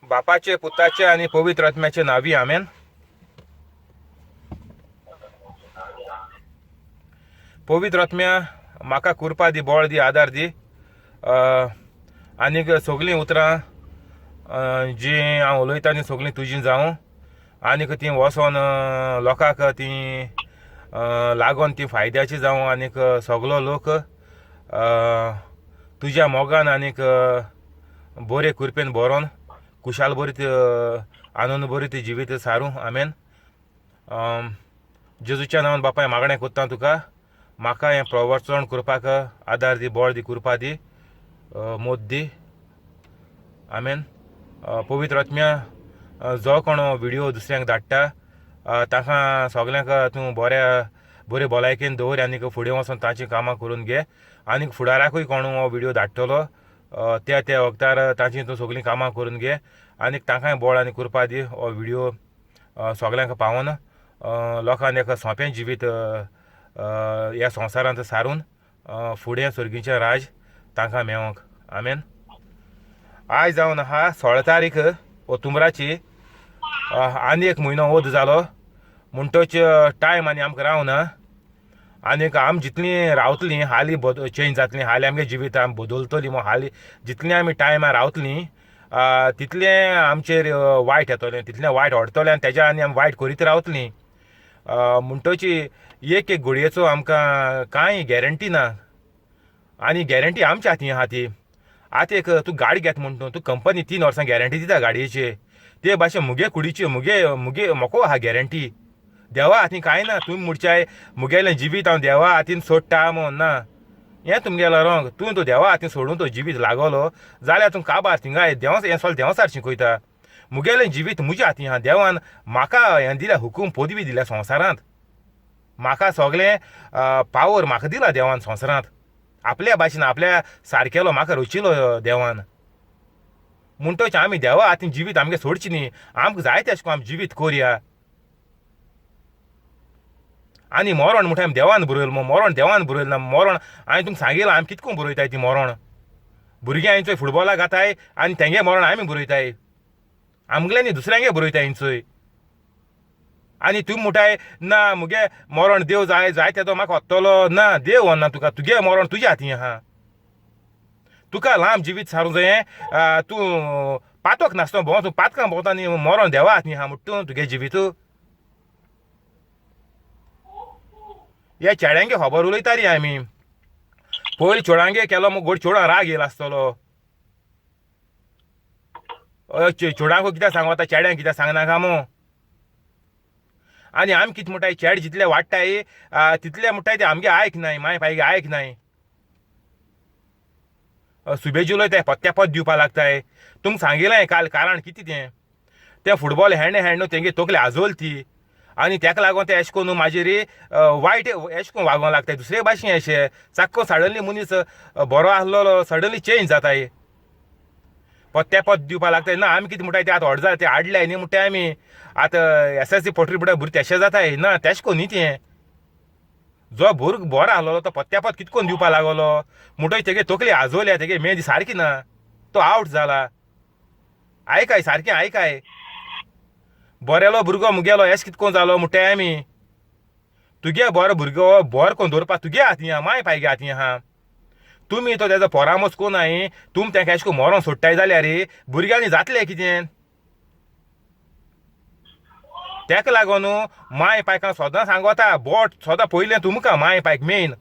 बापाचे, पुताचे आनी पवित्र आत्म्याचे नावी, आमेन. पवित्र आत्म्या, म्हाका कुरपा दी, बळ दी, आदार दी. आनीक सगळीं उतरां जीं हांव उलयतां तीं सगळीं तुजीं जावं, आनीक तीं वचोन लोकांक तीं लागोन तीं फायद्याचीं जावं, आनीक सगलो लोक तुज्या मोगान आनीक बरे कुरपेन बरोवन खुशाल बरीत आनंद बरीत जिवीत सारूं. आमेन. जेजूच्या नांवान बापाय मागणें कोत्ता तुका, म्हाका हें प्रवचन करपाक आदार दी, बळ दी, कुरपा दी, मोद दी. आमेन. पवित्र आत्म्या, जो कोण व्हिडियो दुसऱ्यांक धाडटा ताका सगल्यांक तूं बऱ्या बरे भलायकेन दवर, आनीक फुडें वचोन तांचीं कामां करून घे. आनीक फुडाराकूय कोण हो व्हिडियो धाडटलो त्या त्या वखदार तांचीं तूं सगळीं कामां करून घे, आनीक तांकांय बळ आनी कुरपा दी. हो व्हिडियो सगल्यांक पावोन लोकांक एक सोंपें जिवीत ह्या संवसारांत सारून फुडें सर्गीचें राज तांकां मेवोंक. आमेन. आयज जावन आहा 16 तारीख ओतुंबराची, आनी एक म्हयनो ओद जालो म्हणटच टायम आनी आमकां रावना. आनीक आमी जितलीं रावतलीं हालीं चेंज जातलीं, हालीं आमगे जिवीत आमी बदलतलीं. हालीं जितलीं आमी टायमार रावतलीं तितलें आमचेर वायट येतलें, तितलें वायट ओडटलें, आनी तेज्या आनी आमी वायट करीत रावतलीं. म्हणटची एक एक घडयेचो आमकां कांय गॅरंटी ना, आनी गॅरंटी आमच्या हातीन आहा ती. आतां एक तूं गाडी घेता म्हण तूं कंपनी 3 वर्सां गॅरंटी दिता गाडयेची, ते भाशेन मुगे कुडीची मुगे मुगे म्हाका आहा गॅरंटी. देवा हातीन कांय ना. तुमी म्हणच्याय मुगेलें जिवीत हांव देवा हातीन सोडटा म्हूण ना, हें तुमगेलो रंग. तूं तो देवा हातीन सोडून तो जिवीत लागलो जाल्यार तूं काबार थिंगाय देंव हें सगळें देंवसार शिकयता. मुगेलें जिवीत मुज्या हातीन आहा, देवान म्हाका हें दिल्या, हुकूम पदवी दिल्या संवसारांत, म्हाका सगळें पावर म्हाका दिला देवान संवसारांत. आपल्या भाशेन आपल्या सारकेलो म्हाका रचिलो देवान. म्हणटच आमी देवा हातीन जिवीत आमगें सोडचें न्ही, आमकां जाय तेशें करून आमी जिवीत करया. आनी मरण म्हणटा आमी देवान बरयलां, मरण देवान बरयलां ना. मरण हांवें तुमकां सांगिलां आमी कितको बरयताय ती मरण. भुरगीं आमचोय फुटबॉलाक घाताय आनी तेंगे मरण आमी बरयताय, आमगेलें न्ही दुसऱ्यांगे बरयताय इंचोय. आनी तुमी म्हणटाय ना मुगे मरण देव जाय जाय तेदो म्हाका वतलो ना, देव वना तुका, तुगे मरण तुज्या हातीन आहा. तुका लांब जिवीत सारूं जायें, तूं पातक नासतना भोंव, तूं पातकां भोंवता आनी मरण देवा हातीन आहा म्हणटा तूं तुगे जिवीत. ह्या चेड्यांगे खबर उलयता रे आमी. पयलीं चेडवांगे केलो मग गोड चेडवां राग येयला आसतलो. चेडवांक कित्याक सांगू आतां, चेड्यांक कित्याक सांगनाका मू. आनी आमी कितें म्हणटाय, चेडे जितले वाडटाय तितले म्हणटाय ते आमगे आयक नाय, माय पायगे आयक नाय. सुबेज उलयताय, पत्त्या पत दिवपा लागताय. तुमकां सांगिलें काल कारण कितें तें, तें फुटबॉल हेण्ण हेण्ण तेंगे तकली आजोल ती, आनी तेका लागून ते एशें करून मागीर वायट एशें करून वागोंक लागताय दुसरे भाशेन. अशें सारको सडनली मनीस बरो आसलेलो सडनली चेंज जाताय, पत्त्या पत दिवपा लागताय. ना आमी कितें म्हणटाय ते आतां व्हड जाले ते हाडले न्ही म्हणटाय आमी, आतां एस एस सी पटरी म्हणटाय भुरगीं तेशें जाताय ना, तेशें करून न्ही तें. जो भुरगो बरो आसलेलो तो पत्त्या पत कितें करून दिवपा लागलो म्हणटकीर तेगे तकली आजोल्या, तेगे मेंदी सारकी ना, तो आवट जाला. आयकाय सारकें आयकाय, बरेलो भुरगो मुगेलो एश कितें करून जालो म्हणटाय आमी. तुगे बरो भुरगो बरो करून दवरपा तुगे हातीन आहा, माय पायगे हातीन आहा. तुमी तो तेजो परामर्श कोनाय, तुमी तेका एशें करून मरोन सोडटाय जाल्यार भुरग्यांनी जातलें कितें. तेका लागून माय पायकां सदां सांगता, बोट सदां पयलें तुमकां माय पायक मेन.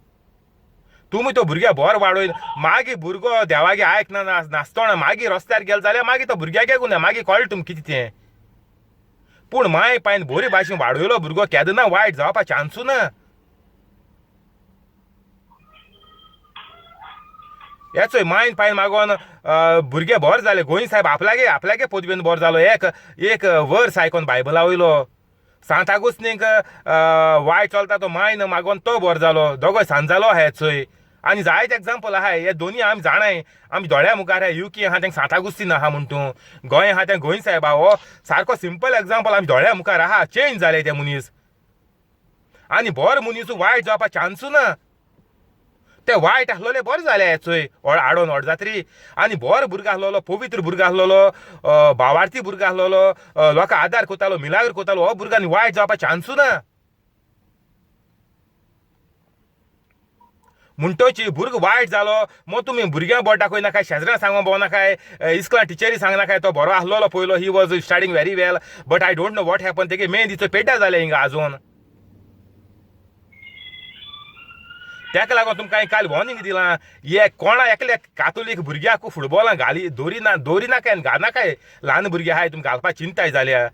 तुमी तो भुरग्या बरो वाडोवन मागीर भुरगो देवागे आयकना नासतना मागीर रस्त्यार गेलो जाल्यार मागीर तो भुरग्यागे गुन्यांव, मागीर कळटा तुमकां कितें तें. पूण माय पायन बरी भाशेन वाडयलो भुरगो केन्ना वायट जावपा चान्सू ना. हेचोय मायन पायन मागोन भुरगे बरो जाले. गोंय साहेब आपल्यागे आपल्यागे पदवेन बरो जालो. एक एक वर्स आयकोन बायबला वयलो सांत आगुस्तीक वायट चलता तो मायन मागोन तो बरो जालो. दोगोय सांत जालो आहा चोय. आनी जायते एग्जाम्पल आहा हे दोनी आमी जाणाय, आमी दोळ्या मुखार आहा. युके आहा तेंका सांत आगुस्तीन आहा म्हण तूं, गोंय आहा तें गोंय साहेब आहा. हो सारको सिंपल एग्जाम्पल आमी दोळ्या मुखार आहा. चेंज जाले ते मनीस, आनी बरो मनीस वायट जावपा चान्सू ना. ते वायट आसलोले बरें जाले चोय आडोन व्हड जातरी. आनी बरो भुरगो आसलोलो, पवित्र भुरगो आसलोलो, भावार्थी भुरगो आसलोलो, लोकां आदार करतालो, मिलाग्र करतालो, हो भुरगो आनी वायट जावपा चान्सू ना. म्हणटोची भुरगो वायट जालो मग तुमी भुरग्यांक बोट दाखय नाकाय, शेजरां सांगो भोंव नाकाय, इस्कुलान टिचरी सांग नाकाय तो बरो आसलोलो पयलो, he was starting very well but I don't know what happen. तेगे मेन दिचो पेड्ड्यार जालें हिंगा आजून. ताका लागून तुमकां हांवें काल वॉर्निंग दिलां, हे कोणा एकल्या कातोलीक भुरग्याक फुटबॉलां घाली दोरी ना, दोरी नाकाय आनी घालनाकाय. ल्हान भुरगे आहाय तुमकां घालपाक चिंताय जाल्या.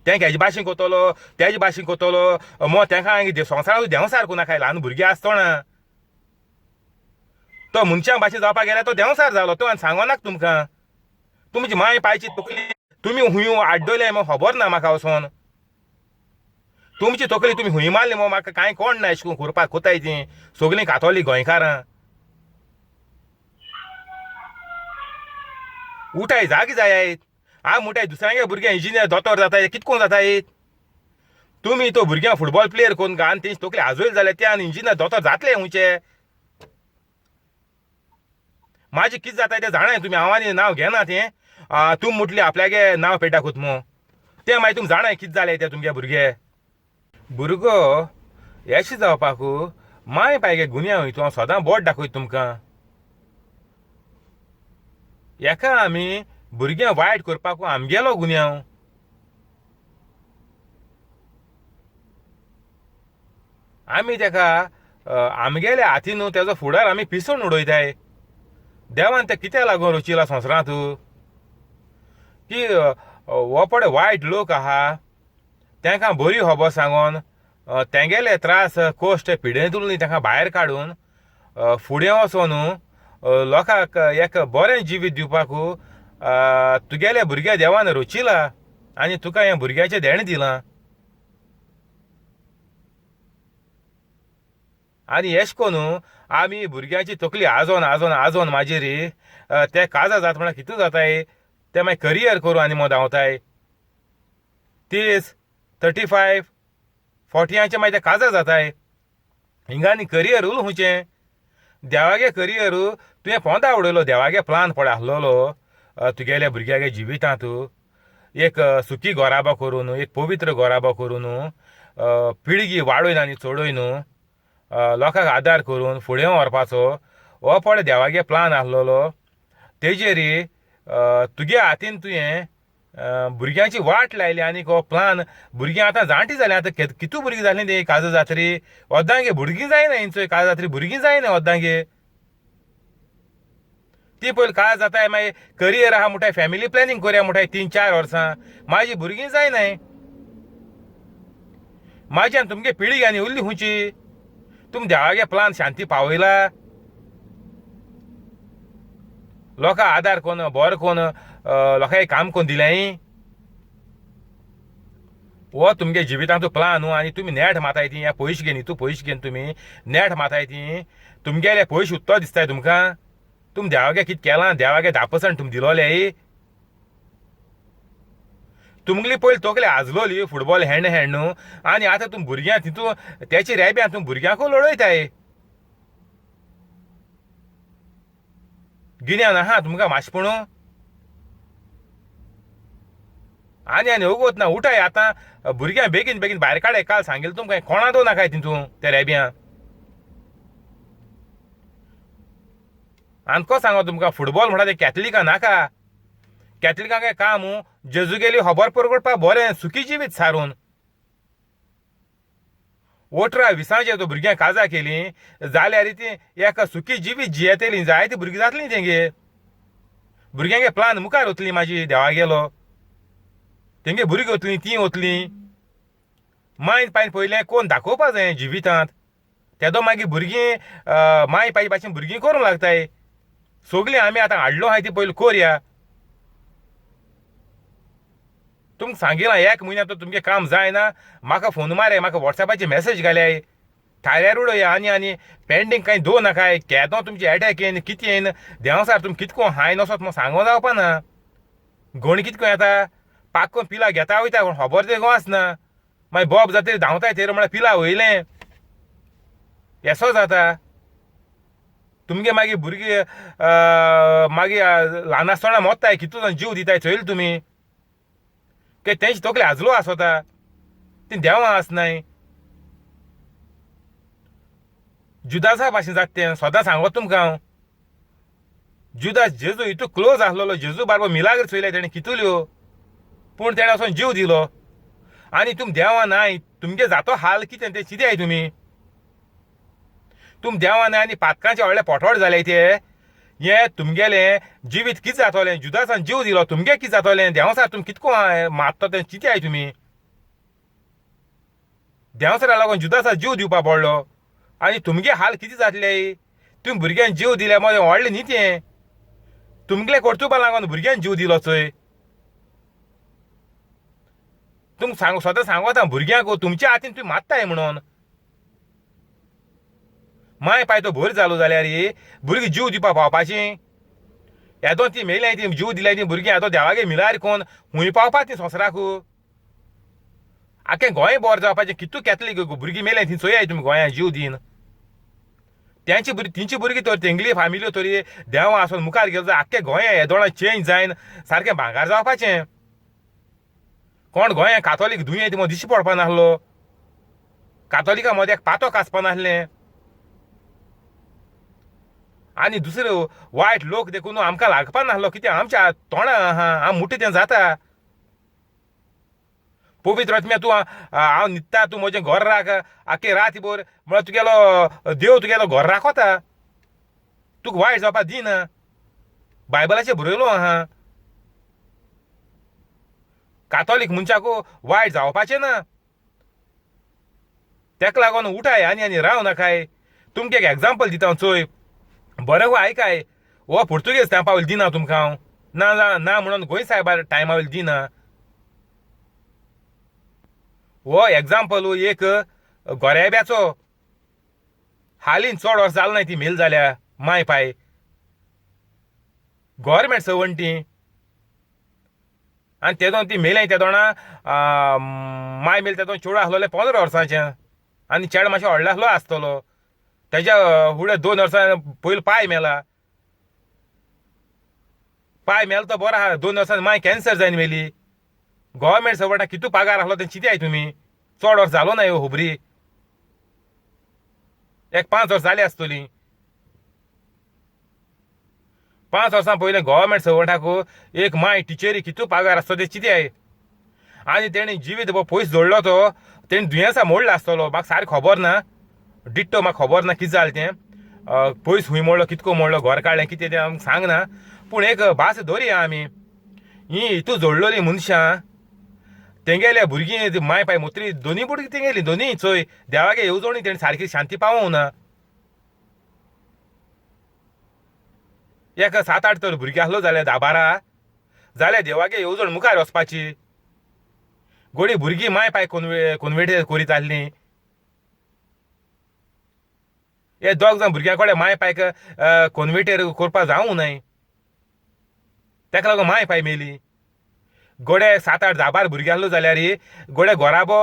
तेंक हेजे भाशेन कोतलो तेजे भाशेन कोतलो मो तेंका हांवें संवसारांत देंवसार करूं नाकाय. ल्हान भुरगे आसतना तो मनशां भाशेन जावपाक गेल्यार तो देंवसार जालो. तो आनी सांगो नाका तुमकां, तुमची माय पायची तकली तुमी हुंय आड्डले मग खबर ना म्हाका वचोन. तुमची तकली तुमी हुंय मारली मग म्हाका कांय कोण ना एशें करून करपाक कोताय तीं सगलीं कातोलीक गोंयकारां. उठाय जागे जायात. हांव म्हणटाय दुसऱ्यांगे भुरगे इंजिनियर दोतोर जाताय कितकोन जाताय, तुमी तो भुरग्यांक फुटबॉल प्लेयर करून घालून तेंची तकली आजोयल जाल्यार ते आनी इंजिनियर दोतोर जातले खंयचे. म्हाजें कितें जाता तें जाणाय तुमी, हांव आनी नांव घेना तें. तुमी म्हटलें आपल्यागे नांव पेड्ड्यार कोत मू, तें मागीर तुमी जाणाय कितें जालें तें तुमगे भुरगे. भुरगो येशें जावपाक माय पायगे गुन्यांव हितून हांव सदां बोट दाखयता तुमकां. एका आमी भुरग्यांक वायट करपाक आमगेलो गुन्यांव. आमी तेका आमगेल्या हातीन तेजो फुडार आमी पिसून उडयताय. देवान तें कित्याक लागून रचिला संवसारांत की हो पळय वायट लोक आहा तेंकां बरी खबर सांगून तेंगेले त्रास कश्ट पिडेंतून तेंकां भायर काडून फुडें वचून लोकांक एक बरें जिवीत दिवपाक तुगेले भुरगे देवान रचिला आनी तुका हें भुरग्याचें देणें दिलां. आनी एश कोन्न आमी भुरग्यांची तकली आजोन आजोन आजोन मागीर ते काजार जाता म्हळ्यार कितू जाताय ते मागीर करियर करूं आनी मो धांवताय. 30 35 40यांचे मागीर ते काजार जाताय. हिंगा आनी करियर उरलें खुंयचें? देवागे करियर तुवें पोंदा उडयलो. देवागे प्लान पळय आसलेलो तुगेल्या भुरग्यागे जिवितांत एक सुखी घराबो करून, एक पवित्र घराबो करून, पिळगी वाडोवन आनी चडोवन लोकांक आदार करून फुडें व्हरपाचो हो पळय देवागे प्लान आसलेलो. तेजेर तुगे हातीन तुवें भुरग्यांची वाट लायली आनी हो प्लान भुरगीं आतां जाणटीं जालीं. आतां कितू भुरगीं जालीं तीं काजार जातरी ओद्दांगे भुरगीं जायना हेंचो काजार जातरी भुरगीं जायना ओद्दांगे. ती पयलीं काजार जाताय मागीर करियर आहा म्हणटाय, फॅमिली प्लॅनिंग करया म्हणटाय 3-4 वर्सां, मागीर भुरगीं जायनाय. मागीर आनी तुमगे पिळगी आनी उरली खंयची? तुमी देवागे प्लान शांती पावयला? लोकां आदार कोन्न बरो कोन्न लोकांक काम कोन्न दिलें? हो तुमगे जिवितांतलो प्लान न्हू आनी तुमी नेट माताय ती ह्या पयशे घेवन, हितू पयशे घेवन तुमी नेट माताय ती तुमगेले पयशे उत्तो दिसताय तुमकां. तुमी देवागे कितें केलां? देवागे 10% तुमी दिलोले? तुमगेली पयलीं तकली आजलोली फुटबॉल हेण्ण हेण्ण आनी आतां तुमी भुरग्यांक तितू तेचे रेब्यान तुमी भुरग्यांकूय लडयताय. गिन्यान आहा तुमकां मातशें पूण? आनी आनी वगत ना, उठाय आतां भुरग्यांक बेगीन बेगीन भायर काडाय. काल सांगिल्लें तुमकां कोणा दवर नाकाय तितून त्या रेब्यां. आनी कसो सांगो तुमकां फुटबॉल म्हणटा तें कॅथलिकां नाका. कॅथलिकांक काम जेजूगेली खबर परगटपाक बरें सुखी जिवीत सारून. 18 विसांचेर जर भुरग्यांक काजार केलीं जाल्यार तीं एका सुखी जिवीत जियेतलीं. जायतीं भुरगीं जातलीं तेंगे. भुरग्यांगे प्लान मुखार वतलीं मागीर देवा गेलो तेंगे भुरगीं वतलीं तीं वतलीं. मायन पायन पयलें कोण दाखोवपा जाय जिवितांत. तेदो मागीर भुरगीं माय पाय भाशेन भुरगीं करूंक लागताय. सगलीं आमी आतां हाडलो आहाय ती पयलीं करया. तुमकां सांगिलां एक म्हयन्या तो तुमगें काम जायना म्हाका फोन माराय, म्हाका वॉट्सएपाचेर मॅसेज घालाय, थाऱ्यार उडय. आनी आनी पेंडींग कांय दवर नाकाय. केदो तुमची एटॅक येयन कितें येयन देंवसार तुमी कितको हाय नसत म्हूण सांगो जावपा ना. गण कितको येता पाक्को पिला घेता वयता कोण खबर तरी आसना. मागीर बोब जातरी धांवताय थंय म्हळ्यार पिला वयलें येसो जाता. तुमगे मागीर भुरगीं मागीर ल्हान आसतना मोत्ताय, कितू जाण जीव दिताय चोयल तुमी. के तेंची तकली आजलो आसता, ती देवां आसनाय. जुदासा भाशेन जाता तें, सदां सांगत तुमकां हांव. जुदास जेजू इतू क्लोज आसलेलो, जेजू बारबो मिलाग्र चोयले तेणें कितुल्यो, पूण तेणें वचोन जीव दिलो. आनी तुम देवां नाय, तुमगे जातो हाल कितें तें चिंताय तुमी. तुम देवां नाय आनी पातकांचे व्हडले पोटोड जाले ते, हें तुमगेलें जिवीत कितें जातलें? जुदासान जीव दिलो, तुमगें कितें जातलें? देंवचार तुम कितको मारता तें चिंताय तुमी. देंवचारा लागून जुदासा जीव दिवपा पडलो आनी तुमगे हाल कितें जातले? तुमी भुरग्यान जीव दिले मदें व्हडलें न्ही तें, तुमगेले कर्तुबा लागून भुरग्यान जीव दिलो चोय. तुम सांग सदां सांगता भुरग्यांक, तुमच्या हातीन तुमी मारताय म्हणून. माय पाय तो भर जालो जाल्यार भुरगीं जीव दिवपा पावपाची. येदो ती मेल्याय ती जीव दिल्याय ती भुरगीं येदो देवागे मिलार कोन हुंय पावपा ती संवसाराक. आख्खें गोंय बोर जावपाचें. कितू कॅथलीक भुरगीं मेल्याय ती चोयाय तुमी गोंयांत जीव दीन. तेंची भुरगीं तेंची भुरगीं तर तेंगली फामिल्यो तरी देवा आसून मुखार गेलो जाल्यार आख्खें गोंया येदोळा चेंज जायन सारकें भांगार जावपाचें. कोण गोंया कातोलीक दुयेंत मो दिश्टी पडपा नासलो, कातोलिका मदें एक पातक आसपा नासलें. आनी दुसरे वायट लोक देखून आमकां लागपा नासलो, कित्याक आमच्या तोंडा आहा, आम मुठे तें जाता. पवित्र आत्म्या तूं हांव न्हिदता, तूं म्हजें घर राख आख्खे रात भर, म्हळ्यार तुगेलो देव तुगेलो घर राखता, तुका वायट जावपा दिना. बायबलाचेर बरयलो आहा, कातोलीक मनशाक वायट जावपाचें ना. तेका लागून उठाय आनी आनी राव नाकाय. तुमकां एक एग्जाम्पल दिता हांव चोय, बरें गो आयकाय. हो पुर्तुगेज तेंपा वयलो दिना तुमकां हांव, ना ना म्हणून गोंय सायबा टायमा वयलो दिना. हो एग्जाम्पल एक गोरेब्याचो. हालीं चड वर्स जालें ना ती मेल जाल्या माय पाय, गोवोरमेंट सर्वंट ती. आनी तेदोन ती मेलें तेदोणा माय मेल तेदोन चेडूं आसलोलें 15 वर्सांचें आनी चेडो मातशें व्हडलो आसलो आसतलो. तेज्या फुडें 2 वर्सां पयलीं पाय मेला. पाय मेलो तो बरो आहा, 2 वर्सांनी माय कॅन्सर जायन मेली. गोवोरमेंट सर्वंटाक कितू पगार आसलो तें चिंताय तुमी. चड वर्स जालो ना ह्यो खबरी, एक 5 वर्स जालीं आसतलीं. 5 वर्सां पयलीं गोवोरमेंट सर्वंटाक एक माय टिचरी कितू पगार आसतो तें चिंताय. आनी तेणी जिवीत पयस जोडलो तो, तेणी दुयेंसां मोडलो आसतलो, म्हाका सारकें खबर ना, डिट्टो म्हाका खबर ना कितें जालें तें, पयस खूंय मोडलो कितको मोडलो घर काडलें कितें तें आमकां सांगना. पूण एक भास धरया आमी, ही हितू जोडलोली मनशां तेंगेल्या भुरगीं माय पाय मोत्री दोनूय भुरगीं तेंगेली दोनूय चोय देवागे येवजणी तेणी सारकी शांती पावोवंक ना. एक 7-8 तर भुरगीं आसलो जाल्यार 10-12 जाल्यार देवागे येवजण मुखार वचपाची. गोडी भुरगीं माय पाय कोनवेट करीत आसलीं. हे दोग जाण भुरग्यां कडेन माय पायक कोनवेटेर करपाक जावूं न्हय, तेका लागून माय पाय मेली. गोडे 7-8 10-12 भुरगीं आसलो जाल्यार गोडे घराबो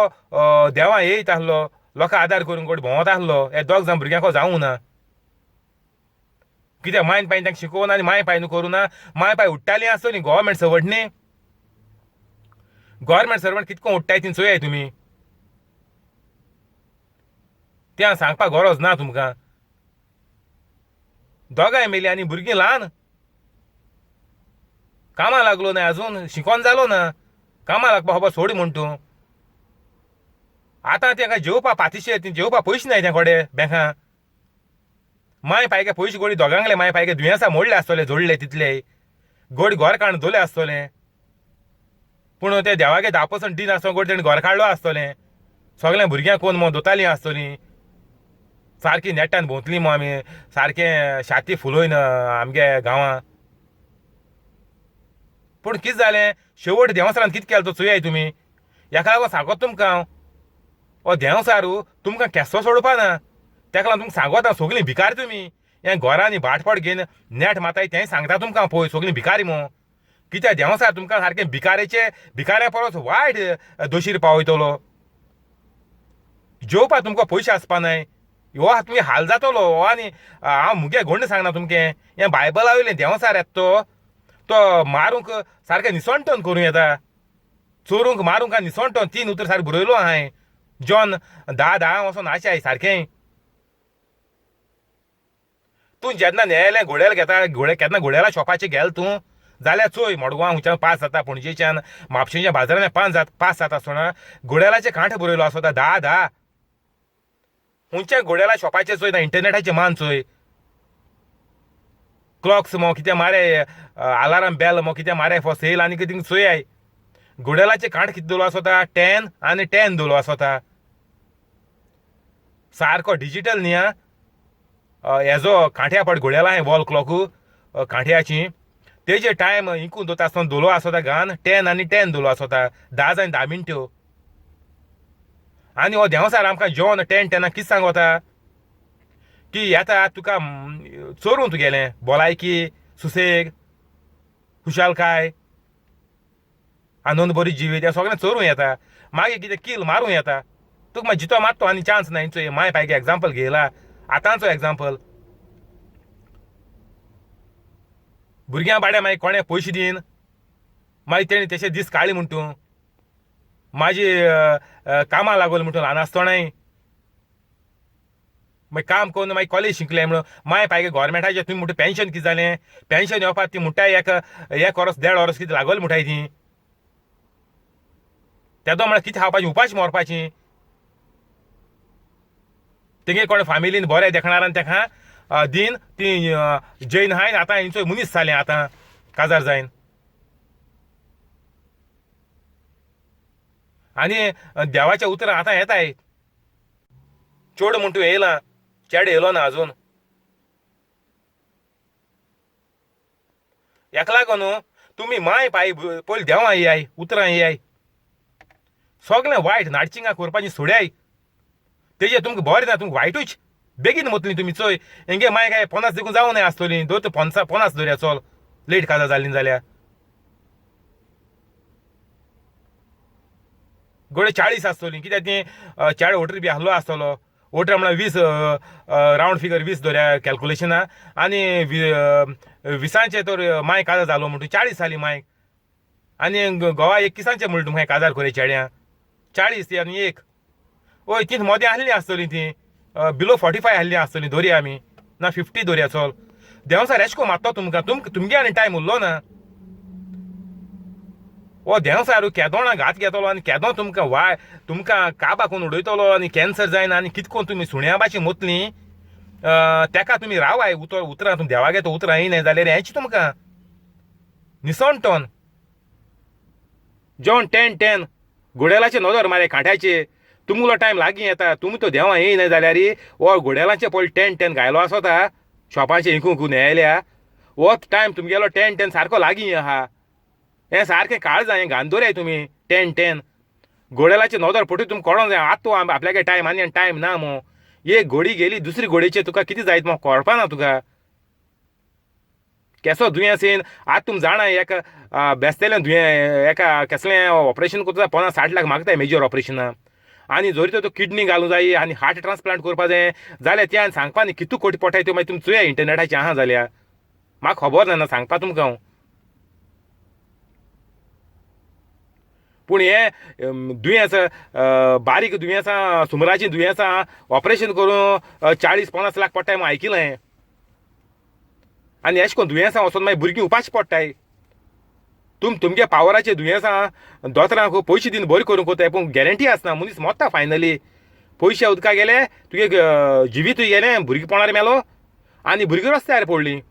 देवां येयत आसलो, लोकां आदार करून गोडे भोंवत आसलो. हे दोग जाण भुरग्यांक जावूं ना, कित्याक मायन पायन तांकां शिकोवना आनी माय पायन करूं ना. माय पाय उडटालीं आसतली गव्हर्मेंट सर्वंट न्ही, गव्हर्मेंट सर्वंट कितको उडटाय ती चोयाय तुमी, तें हांव सांगपाक गरज ना तुमकां. दोगांय मेलीं आनी भुरगीं ल्हान, कामां लागलो ना अजून, शिकोन जालो ना, कामां लागपा खबर सोड म्हण तूं. आतां तेंकां जेवपा पातिशेर, ती जेवपा पयशे नाय तें कडेन बँकां. माय पायके पयशे गोडी दोगांगले माय पायके दुयेंसां मोडले आसतले, जोडले तितले गोड घर काडून दोले आसतले, पूण ते देवागे 10% दिन आसतना गोड तेणें घर काडलो आसतलें. सगळ्या भुरग्यांक कोण मो दोतालीं आसतलीं, सारकी नेटान भोंवतलीं मो आमी, सारकें छाती फुलोयन आमगे गांवां. पूण कितें जालें शेवट देंवचारान कितें केलें तो चोयाय तुमी. हेका लागून सांगत तुमकां हांव, हो देंवचार तुमकां केसो सोडपा ना. तेका लागून तुमकां सांगत हांव, सगळीं भिकारी तुमी, हें घरांनी भाटपाट घेवन नेट माताय तेंय सांगता तुमकां पळय, सगळीं भिकारी मो. कित्याक देंवचार तुमकां सारकें भिकारेचे भिकाऱ्या परस वायट दोशीर पावयतलो. जेवपा तुमकां पयशे आसपा नाय, हो तुमगे हाल जातलो हो. आनी हांव मुगे गोंड सांगना तुमकें, हें बायबला वयलें देंवचार येता तो, तो मारूंक सारकें निसणटन करूं येता, चोरूंक मारूंक आनी निसणटन. 3 उतर सारकें बरयलो हांवें, जॉन 10:10 वचोन आशाय सारकें. तूं जेन्ना न्यायालय घोड्याला घेता, घोडे केन्ना घोड्याला शॉपाचेर गेल तूं जाल्यार चोय, मडगांव हुंयच्यान पास जाता, पणजेच्यान म्हापशेंच्या बाजारान पास जाता आसतना घोड्यालाचे कांठ बरयलो आसता 10:10. हुंयच्या घोड्याला शॉपाचेर चोय ना, इंटरनेटाचे मान चोय, क्लॉक्स मो कितें मारे, अलार्म बेल मो कितें मारे फॉर सेल आनी कितें चोयाय. घोड्यालाचे कांठ कितें दवरलो आसता, 10 आनी 10 दवरलो आसता. सारको डिजिटल न्ही आं, हेजो कांठ्या पड घोड्याला हांवें वॉल क्लॉक कांठ्याची, तेजे टायम इंकून दवरता आसतना दवरलो आसता घान 10 आनी 10 दवरलो आसता, 10 आनी 10 मिनट्यो. आनी हो देंवचार आमकां जॉन 10:10 कितें सांगता की येता तुका चोरून तुगेलें भलायकी, सुसेग, खुशालकाय, आनंद बरी जिवीत, हें सगळें चोरून येता. मागीर कितें किल मारूं येता तुका, मागीर जितो मारतो आनी चान्स ना. चोय माय पायगे एग्जाम्पल घेयला आतांचो एग्जाम्पल. भुरग्यां बाड्या मागीर कोणें पयशे दीन, मागीर तेणी तेशे दीस काडले म्हण तूं म्हाजी कामां लागोली म्हण तूं ल्हान आसतनाय मागीर काम करून मागीर कॉलेज शिकलें म्हणून माय पायगे गोवोरमेंटाचें तुमी म्हणटा पेन्शन कितें जालें, पेन्शन येवपाक ती म्हणटाय एक वरस 1.5 वरस कितें लागोलें म्हणटाय ती. तेदो म्हळ्यार कितें खावपाचें, उपाशी मरपाची. तेंगे कोण फामिलीन बरें देखणारान तेका दीन ती जैन हायन आतां हेंचो मनीस जालें, आतां काजार जायन. आनी देवाच्या उतरां आतां येताय. चेडूं म्हण तूं येयला, चेडो येयलो ना अजून. हेका लागून न्हू तुमी माय पाय पयलीं देवां येयाय, उतरां येयाय, सगळें वायट नाडचिंगां करपाचीं सोड्याय. तेजेर तुमकां बरें ना, तुमकां वायटूच बेगीन वतलीं तुमी. चोय हेंगे माय काय 50 देखून जावं नाय आसतलीं, दवर 50 दवरया, चल लेट काजार जालीं जाल्यार गोडे 40 आसतलीं, कित्याक तीं 4 वोटर बी आहलो आसतलो. वोटर म्हळ्यार 20 रावंड फिगर 20 दवरया कॅल्कुलेशना, आनी 20 तर माय काजार जालो म्हणटू 40 जाली मायक. आनी गोवा 21 म्हणटा तुमकां काजार कोरे चेड्यां 40 आनी 1. ओय तीं मोदें आहलीं आसतलीं, तीं बिलो 45 आहलीं आसतलीं दवरया आमी, ना 50 दवरया. चल देंवचार एशको मारतो तुमकां, तुमगे आनी टायम उरलो ना. हो देंवचार केदोणा घात घेतलो आनी केदो तुमकां वाय तुमकां काबा करून उडयतलो आनी कॅन्सर जायना आनी कितें करून तुमी सुण्या भाशेन मोतलीं. तेका तुमी रावाय उतर उतरां तुमी देवागे तो उतरां येयनाय जाल्यार हेंच तुमकां निसणटन. जॉन 10:10 घोडेलाचे नदर मारे कांट्याचे, तुमगेलो टायम लागीं येता, तुमी तो देवां येयनाय जाल्यार हो घोडेलाचे पयलीं 10:10 घायलो आसता शॉपाचे इंकूंक न्यायालया, हो टायम तुमगेलो 10:10 सारको लागीं आहा. हें सारकें काळजां हें घान दवराय तुमी 10:10 घोडेलाचे नदर पडटूच तुमकां कळोंक जाय आतां आपल्यागे टायम आनी टायम ना मो. एक घोडी गेली दुसरी घोडयेचेर तुका कितें जायत मो कळपा ना तुका, केसो दुयेंस येयन. आतां तुमी जाणा एक बेसतेलें दुयें एका केसलें ऑपरेशन करता 50-60 लाख मागताय मेजर ऑपरेशनां, आनी जरी तर किडनी घालूं जाय आनी हार्ट ट्रान्सप्लांट करपा जाय जाल्यार तें आनी सांगपा न्ही कितू कोटी पडटाय त्यो मागीर तुमी चोया इंटरनेटाचेर आहा जाल्यार, म्हाका खबर ना सांगपा तुमकां हांव. पूण हें दुयेंस बारीक दुयेंसां सुमराचीं दुयेंसां ऑपरेशन करून 40-50 लाख पडटाय म्हूण आयकिलें. आनी एशें करून दुयेंसां वचोन मागीर भुरगीं उपाशी पडटाय. तुमगे पावराचे दुयेंसां दोतोरांक पयशे दिवन बरें करूंक वताय पूण गॅरंटी आसना, मनीस मोत्ता फायनली. पयशे उदका गेले तुगे जिवीतूय गेलें, भुरगेपणार मेलो आनी भुरगीं रस्त्यार पडलीं.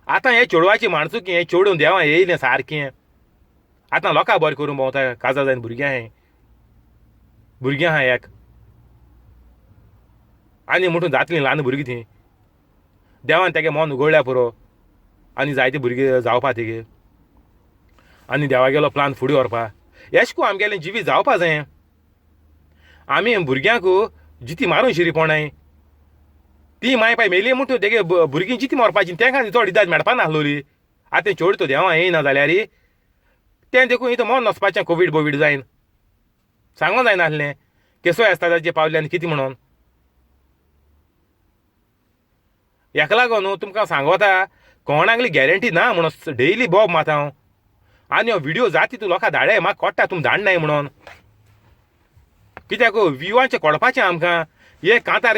आतां हे चेडवाची माणसुकी हें चेडूं देवां येयलें सारकें, आतां लोकां बरें करूंक भोंवता काजार जायन भुरग्यां हें भुरग्यां आहा एक आनी म्हणून जातलीं ल्हान भुरगीं तीं. देवान तेगे मन उगडल्या पुरो आनी जायते भुरगे जावपा तेगे आनी देवागेलो प्लान फुडें व्हरपा. एशें करून आमगेलें जिवीत जावपा जाय. आमी भुरग्यांक जिती मारून शिरीपोणाय ती माय पाय मेली म्हणटू तेगे भुरगीं जिती मरपाची, तेंकां चड इदाज मेळपा नासलोली. आतां चेड तो देवां येयना जाल्यार तें देखून इतूं मन वचपाचें कोवीड बोवीड जायन सांगों जायनासलें. केसो एस्तादाचेर पावले आनी कितें म्हणून. हेका लागून न्हू तुमकां सांगोता कोणागली गॅरंटी ना म्हणून डेली बोब मारता हांव. आनी हो व्हिडियो जाता तितू लोकां धाडे, म्हाका कळटा तुमी धाडनाय म्हणून. कित्याक व्हिवांचें कळपाचें आमकां. हे कांतार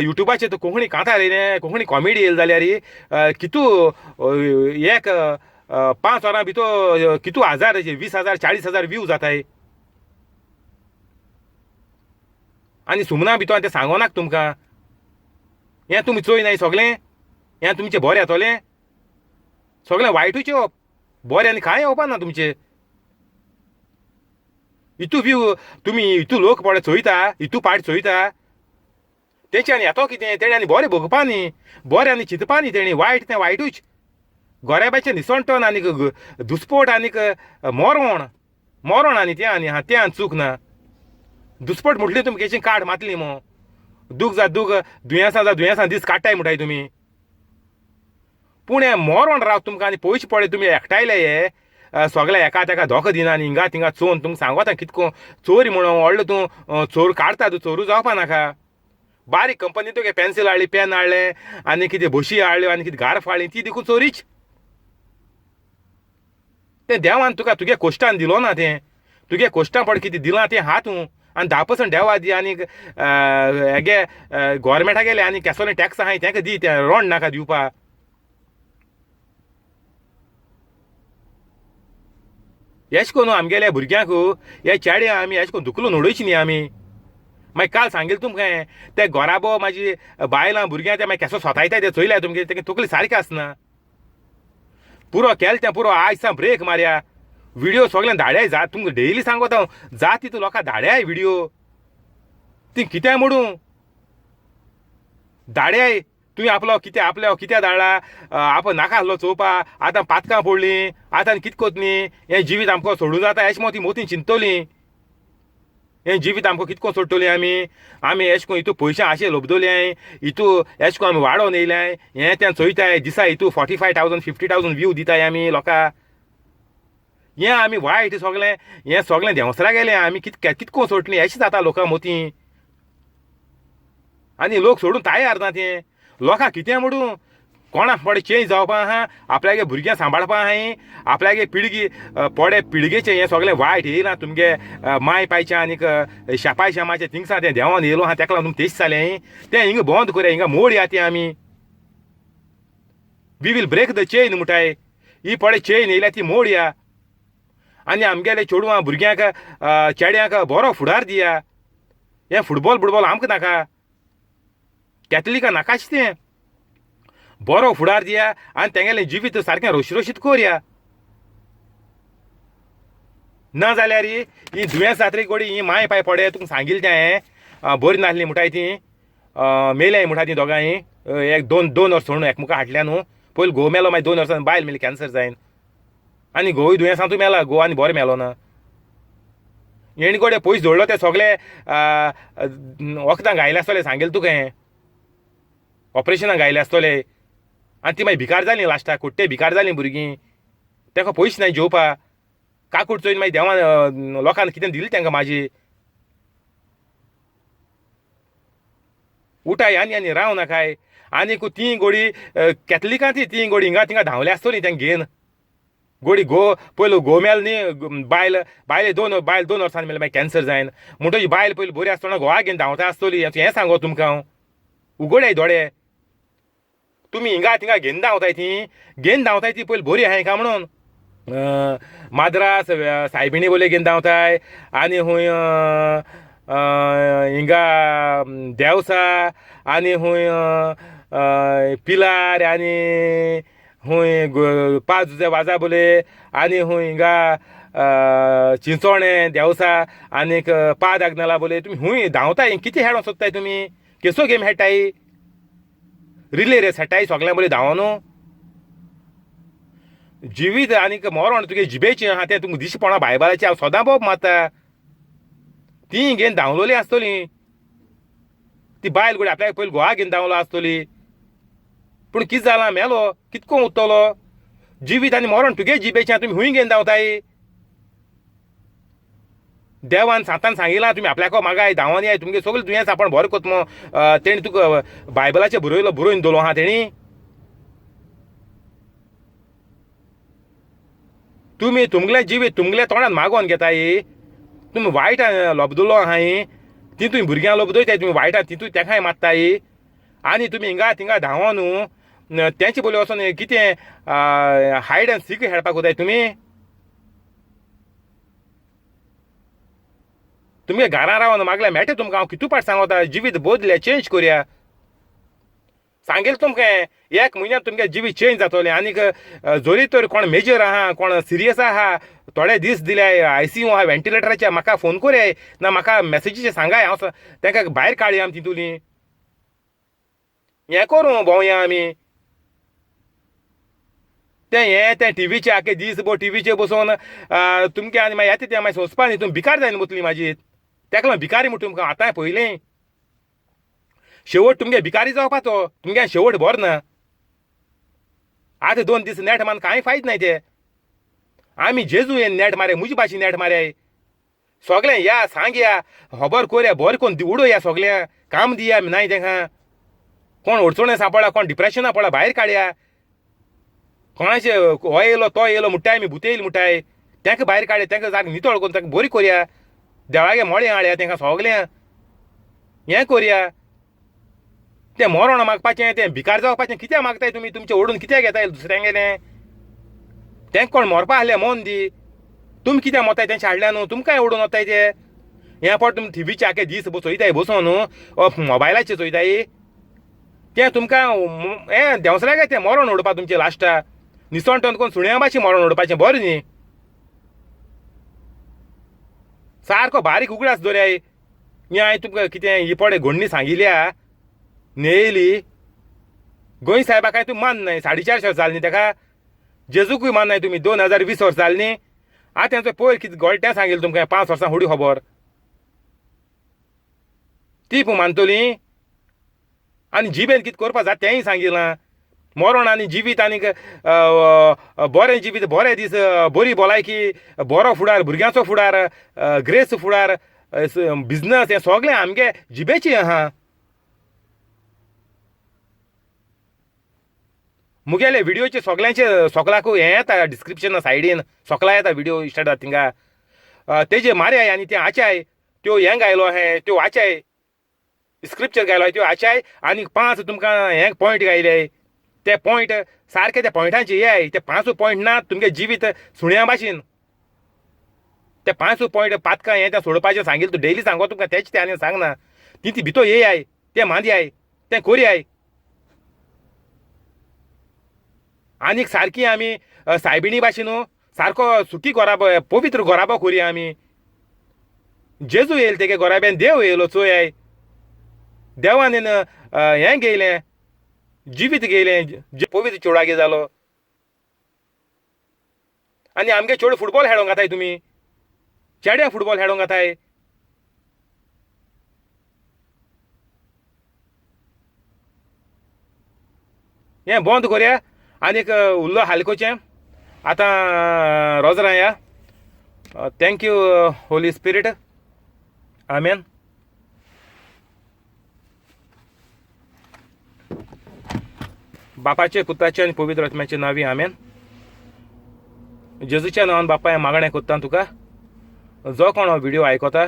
युट्यूबाचेर तूं कोंकणी कांतार येयलें, कोंकणी कॉमेडी येयली जाल्यार कितू एक 5 वरां भितर कितू हजार, 20,000 40,000 व्यू जाताय. आनी सुमना भितर तें सांगोनाक तुमकां. हें तुमी चोयनाय सगळें, हें तुमचें बरें येतलें, सगळें वायटूच येवप, बरें आनी कांय येवपा ना तुमचें. इतू व्यू तुमी इतू लोक पळय चोयता, इतू पार्ट चोयता, तेंचे आनी येतो कितें, तेणें आनी बरें भोगपा न्ही, बरें आनी चिंतपा न्ही, तेणी वायट तें वायटूच. गोरेबाचें निसणटण आनीक दुस्पोट आनीक मरोण, मरोण आनी तें आनी हा तें आनी चूक ना. दुस्पोट म्हटली तुमी केशी काड मातली मो, दूख जा दूख, दुयेंसां जा दुयेंसां दीस काडटाय म्हणटाय तुमी. पूण हें मरोण राव तुमकां आनी पयशे पळय तुमी एकठांयले हे सगळे एका तेका धोको दिना आनी हिंगा थिंगा चोवन तुमकां सांगोता कितको चोरी म्हणून व्हडलो तूं चोर काडटा, तूं चोरू जावपा नाका. बारीक कंपनी तुगे पेन्सील हाडली, पेन हाडलें आनी कितें बशी हाडल्यो आनी कितें गार्फ हाडली, ती देखून चोरीच. तें देवान तुका तुगे कोश्टान दिलो ना, तें तुगे कोश्टां पड कितें दिलां तें हा तूं. आनी 10% देवा दी आनी हेगे गोवोरमेंटा गेले आनी केसोले टॅक्स आहाय तेंका दी, तें रोंड नाका दिवपा. एश कोन्न आमगेल्या भुरग्यांक हे चेडे आमी एश कोन्न धुकलून उडोवची न्ही आमी. मागीर काल सांगिल्लें तुमकां हांवें, ते गोराबो म्हाजी बायलां भुरग्यां ते मागीर केसो सोतायताय ते चोयल्या तुमगे, तेगे तकली सारकी आसना. पुरो केलें तें पुरो, आयज सावन ब्रेक मारया. व्हिडियो सगळें धाड्याय जा, तुमकां डेली सांगता हांव, जा तितू लोकां धाड्याय व्हिडियो, ती कितें म्हणूं धाड्याय. तुवें आपलो कितें आपल्या कित्याक धाडला, आपण नाका आसलो चोवपा, आतां पातकां पडलीं, आतां कितें कोतलीं, हें जिवीत आमकां सोडूं जाता अशें म्हूण ती मोती चिंततली. हें जिवीत आमकां कितें करून सोडटली आमी, आमी एशें करून हितू पयशे आशे लोबदोले, हितू एशें करून आमी वाडोवन येयल्याय, हें तें चोयताय दिसा हितू 45,000 50,000 व्यू दिताय आमी लोकां. हें आमी वायट सगळें, हें सगळें देंवसरा गेलें, आमी कितें कितें करून सोडटलीं अशें जाता लोकां मोती. आनी लोक सोडून तयार ना तें. लोकांक कितें म्हणूं, कोणाक पडे चेंज जावपा आहा, आपल्यागे भुरग्यांक सांबाळपा आहाय, आपल्यागे पिळगी पडे पिळगेचें हें सगळें वायट येयलां तुमगे माय पायचें आनीक शेपाय शेमाचें थिंगसां तें देंवोन येयलो आहा, तेका लागून तुमी तेज जालें तें हिंगा बंद करया, हिंगा मोडया तें आमी. We will break the chain म्हणटाय, ही पडे चेन येयल्या ती मोडया आनी आमगेले चेडवां भुरग्यांक चेड्यांक बरो फुडार दिया. हें फुटबॉल बुटबॉल आमकां नाका, कॅथलिकां नाकाच तें. बरो फुडार दिया आनी तेंगेलें जिवीत सारकें रोशरोशीत करया. ना जाल्यार ही दुयेंस जातरी गोडी ही माय पाय पडे तुमकां सांगिल्लें तें हांवें, बरी नासली म्हणटाय ती, मेल्याय म्हणटा ती दोगांय, एक दोन वर्स सोडून एकमुखां हाडल्या न्हू. पयलीं घोव मेलो, मागीर 2 वर्सां बायल मेली कॅन्सर जायन, आनी घोवूय दुयेंसांतूय मेला, घोव आनी बरो मेलो ना. हेणी गोडे पयशे जोडलो ते सगळे वखदां घायले आसतले, सांगेल तुका हें ऑपरेशनां घायले आसतले. आनी ती मागीर भिकार जाली लास्टाक, कुट्टे भिकार जालीं भुरगीं, तेका पयशे नाय जेवपा. काकूट चोयन मागीर देवान लोकांक कितें दिलें तेंकां म्हाजी. उठाय आनी आनी राव नाकाय. आनीक ती गोडी कॅथलिकां ती गोडी हिंगा थिंगा धांवल्या आसतली तेंकां घेवन. गोडी घो पयलो घोव मेलो न्ही, बायल बायले दोन बायल 2 वर्सांनी मेले, मागीर कॅन्सर जायन म्हणटकीर बायल पयली बरी आसतना घोवा घेवन धांवता आसतली. हें सांगो तुमकां हांव, उगोड्याय दोळे तुमी हिंगा थिंगा घेवन धांवताय, ती घेवन धांवताय ती पयली बरी आहाय काय म्हणून. माद्रास सायबिणी बोले घेवन धांवताय, आनी खूंय हिंगा देवसा, आनी खूंय पिलार, आनी खूंय 5 वाजा बोले, आनी खूंय हिंगा चिंचोणे देवसा, आनीक पाद आग्नेला बोले. तुमी खूंय धांवताय, कितें खेळोंक सोदताय तुमी? केसो गेम खेळटाय? रिले रेस खेळटाय सगळ्यां बोले धांवो न्हू. जिवीत आनीक मरण तुगे जिबेचें आहा तें तुमकां दिश्टी पडना. बायबलाचें हांव सदां बोब मारता, ती घेवन धांवलोली आसतली. ती बायल गोडी आपल्याक पयलीं घोवा घेवन धांवलो आसतली, पूण कितें जालां मेलो, कितको उत्तलो. जिवीत आनी मरण तुगे जिबेचें, तुमी खूंय घेवन धांवताय? देवान सांतान सांगिलां तुमी आपल्याको मागाय धांवन याय तुमगे सगळें दुयेंस आपण बरें कोतमो. तेणी तुका बायबलाचें बरयलो बरोवन दवरलो आहा तेणी. तुमी तुमगेलें जिवीत तुमगेल्या तोंडान मागोन घेताय. तुमी वायट लबदुलो आहाय तितूय भुरग्यांक लबदयताय तुमी वायटान तितूय तेकाय मारताय. आनी तुमी हिंगा थिंगा धांवोन तेंचे बोली वचोन कितें हायड एंड सीक खेळपाक वताय तुमी. तुमगे घरां रावन मागल्या मेळटा तुमकां हांव कितू पाट सांगता जिवीत बदल्या चेंज करया सांगेल तुमकां. एक म्हयन्यात तुमगे जिवीत चेंज जातलें. आनीक जरी तर कोण मेजर आहा कोण सिरियस आहा थोडे दीस दिले आयसीयू आहा व्हेंटिलेटराचे म्हाका फोन करयाय ना म्हाका मॅसेजीचे सांगाय हांव तांकां भायर काडया आमी तितूली हें करूं भोंवया आमी. तें हें तें टिवीचे आखे दीस भर टिवीचेर बसोन तुमगे आनी मागीर येता तें मागीर सोंसपा न्ही तुमी भिकार जायन वतली मागीर. तेका लागून भिकारी म्हण तुमकां आतां पयलीं शेवट तुमगे भिकारी जावपाचो तुमगे शेवट बरो ना. आतां 2 दीस नेट मारून कांय फायद नाय ते. आमी जेजू येन नेट मारे म्हजे भाशेन नेट मारे सगळें या सांग या खबर करया बरें करून उडोया सगळ्यां काम दिया नाय तेंकां. कोण अडचणे सांपडला कोण डिप्रेशना पडला भायर काडया. कोणाचे हो येयलो तो येयलो म्हणटाय आमी भुते येयली म्हणटाय तेंकां भायर काडया तेंकां सारकें नितळ करून तेंकां बरी करया. देवागे मोळे हाडया तेंकां सगळ्यां हें करया. तें मरण मागपाचें तें भिकार जावपाचें कित्याक मागताय तुमी तुमचें ओडून कित्याक घेताय दुसऱ्यांगेलें. तेंकां कोण मरपा आहलें मन दी तुमी कित्याक मोताय तेंचे हाडल्या न्हू तुमकांय ओडून वताय ते. हें पट तुमी टिवीचे आखे दीस चोयताय बसोन न्हू मोबायलाचेर चोयताय तें तुमकां हें देंवसरागे तें मरण उडोवपा तुमचें लास्टा निसण टोन कोण सुण्या भाशेन मरण उडोवपाचें बरें न्ही. सारको बारीक उगडास दवराय. हें हांवें तुमकां कितें ही पडे घोडणी सांगिल्या न्हेयली गोंय साहेबा काय तूं माननाय 450 वर्सां जालीं न्ही तेका. जेजूकूय माननाय तुमी 2020 वर्सां जालीं न्ही. आतां तेंचो पयर कितें गोळट्यां सांगिल्लें तुमकां 5 वर्सां फुडें खबर ती पूण मानतली. आनी जिबेन कितें करपा जाता तेंय सांगिलां. मरण आनी जिवीत आनीक बरें जिवीत बरे दीस बरी भलायकी बरो फुडार भुरग्यांचो फुडार ग्रेस फुडार बिजनस हें सगळें आमगे जिबेचें आहा. मुगेले व्हिडियोचे सगळ्यांचे सगळ्याक हें येता डिस्क्रिप्शन सायडीन सगळा येता व्हिडियो स्टार्ट जाता थिंगा तेजे मारयाय आनी ते आचाय त्यो हें गायलो हें त्यो वाचाय स्क्रिप्चर गायलो त्यो आचाय आनी 5 तुमकां हें पॉयंट गायले ते पॉयंट सारके त्या पॉयंटांचे येय ते 5 पॉयंट ना तुमगे जिवीत सुण्या भाशेन. ते 5 पॉयंट पातकां हें तें सोडपाचें सांगिल्लें तूं डेली सांगो तुमकां तेच तें आनी सांगना ती ती भितर येयाय तें मांदयाय तें करयाय. आनीक सारकी आमी सायबिणी भाशेन सारको सुखी घराबो पवित्र घराबो करया आमी. जेजू येयलो तेगे घराब्यान देव येयलो चोयाय देवान हें घेयलें जिवीत घेयलें पवित्र चेडवागे जालो. आनी आमगे चेडूं फुटबॉल खेळोंक घाताय तुमी चेड्या फुटबॉल खेळोंक घाताय. हें बंद करया आनीक उरलो हालकोचें आतां रोजरां या. Thank you Holy Spirit. आमेन. बापाचे पुताचे आनी पवित्र आत्म्याचे नांवी आमेन. जेजूच्या नांवान बापा हें मागणें कोत्ता तुका. जो कोण हो व्हिडियो आयकता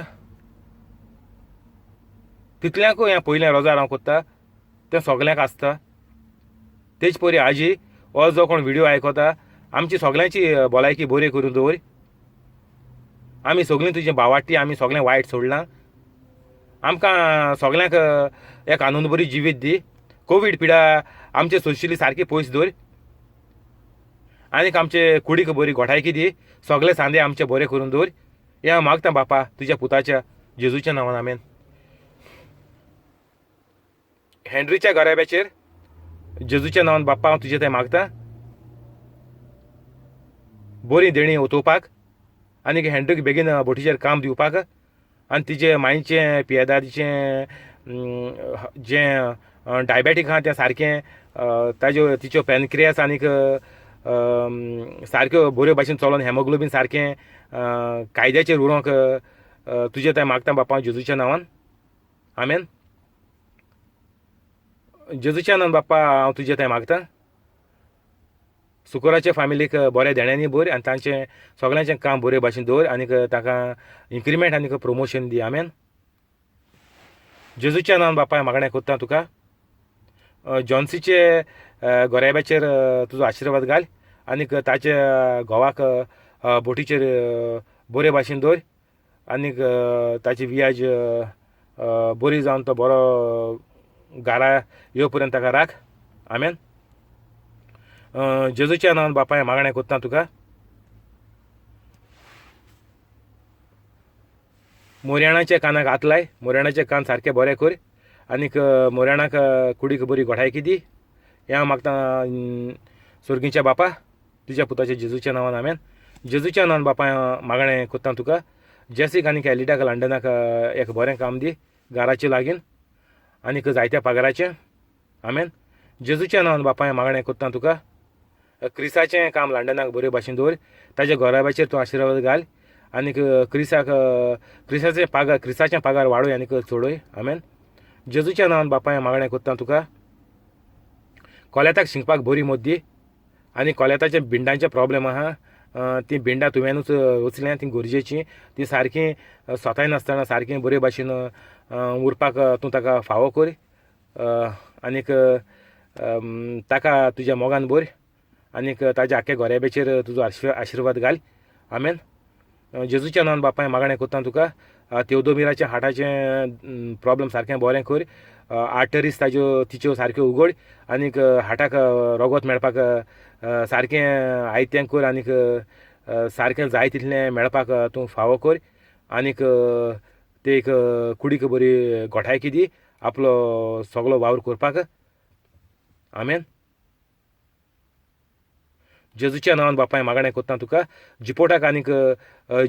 तितल्यांकूय हें पयलें रोजार हांव कोत्ता तें सगल्यांक आसता. तेच परी आजी हो जो कोण व्हिडियो आयकता आमची सगल्यांची भलायकी बरी करून दवर. आमी सगळीं तुजी भावाटी आमी सगळें वायट सोडलां. आमकां सगल्यांक एक आनंद बरी जिवीत दी. कोवीड पिडा आमचे सोंशिल्ली सारकी पयस दवर. आनीक आमचे कुडीक बरी घोटायकी दी. सगळे सांदे आमचे बरे करून दवर. हें हांव मागता बापा तुज्या पुताच्या जेजूच्या नांवान आमेन. हेनरीच्या घराब्याचेर जेजूच्या नांवान बाप्पा हांव तुजे थंय मागता बरी देणी ओतोवपाक आनीक हेनरीक बेगीन बोटीचेर काम दिवपाक आनी तिजे मांयचें पियेदादीचें जें डायबेटीक आहा तें सारकें ताज्यो तिच्यो पॅनक्रियास आनीक सारक्यो बऱ्यो भाशेन चलोन हेमोग्लोबीन सारकें कायद्याचेर उरोंक तुजे थंय मागता बापा जेजूच्या नांवान, आमेन. जेजूच्या नांवान बाप्पा हांव तुजे थंय मागता, सुकोराचे फामिलीक बऱ्या देण्यांनी भर आनी तांचें सगळ्यांचें काम बरे भाशेन दवर आनीक तांकां इन्क्रिमेंट आनीक प्रमोशन दी, आमेन. जेजूच्या नांवान बापाय मागणें कोत्ता तुका, जॉन्सीचे गोरेब्याचेर तुजो आशिर्वाद घाल आनीक ताच्या घोवाक बोटीचेर बरे भाशेन दवर आनीक ताची वियाज बरी जावन तो बरो घरा यो पर्यंत ताका राख, आमेन. जेजूच्या नांवान बापाय मागणें कोत्ता तुका, मोरयाणाच्या कानाक हात लाय, मोरयाणाचे कान सारके बरे कर आनीक मोरयाणाक कुडीक बरी गोठायकी दी. हें हांव मागता सोर्गीच्या बापा तुज्या पुताच्या जेजूच्या नांवान, आमेन. जेजूच्या नांवान बापा मागणें कोत्ता तुका, जेसीक आनीक एलिडाक लंडनाक एक बरें काम दी घराचे लागीन आनीक जायत्या पगाराचें, आमेन. जेजूच्या नांवान बापाय मागणें कोत्ता तुका, क्रिसाचें काम लंडनाक बरे भाशेन दवर, ताच्या घराब्याचेर तूं आशिर्वाद घाल आनीक क्रिसाक क्रिसाचें पागार क्रिसाचें पागार वाडय आनीक चडय, आमेन. जेजूच्या नांवान बापाय मागणें कोत्ता तुका, कोलेताक शिंकपाक बरी मत दी आनी कोलेताचे बिंडांचे प्रॉब्लेम आहा, तीं बिंडां तुवेंनूच उचल्यां, तीं गरजेचीं, तीं सारकीं सोताय नासतना सारकीं बरे भाशेन उरपाक तूं ताका फावो कर आनीक ताका तुज्या मोगान भर आनीक ताज्या आख्ख्या गोरेब्याचेर तुजो आशिर्वाद घाल, आमेन. जेजूच्या नांवान बापाय मागणें कोत्ता तुका, तेवदोमिराचें हार्टाचें प्रॉब्लम सारकें बरें कर, आर्टरीज ताज्यो तिच्यो सारक्यो उगड आनीक हार्टाक रोगोत मेळपाक सारकें आयतें कर आनीक सारकें जाय तितलें मेळपाक तूं फावो कर आनीक ते एक कुडीक बरी गोठायकी दी आपलो सगलो वावर करपाक, आमेन. जेजूच्या नांवान बापाय मागणें कोत्ता तुका, जिपोटाक आनीक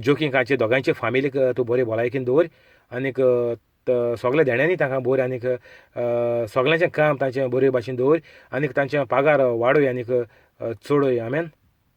जोकींक हाचे दोगांयचे फामिलीक तूं बरी भलायकीन दवर आनीक सगल्या देण्यांनी तांकां बरी आनीक सगल्यांचें काम तांचें बरे भाशेन दवर आनीक तांचें पागार वाडय आनीक चडय, आमेन.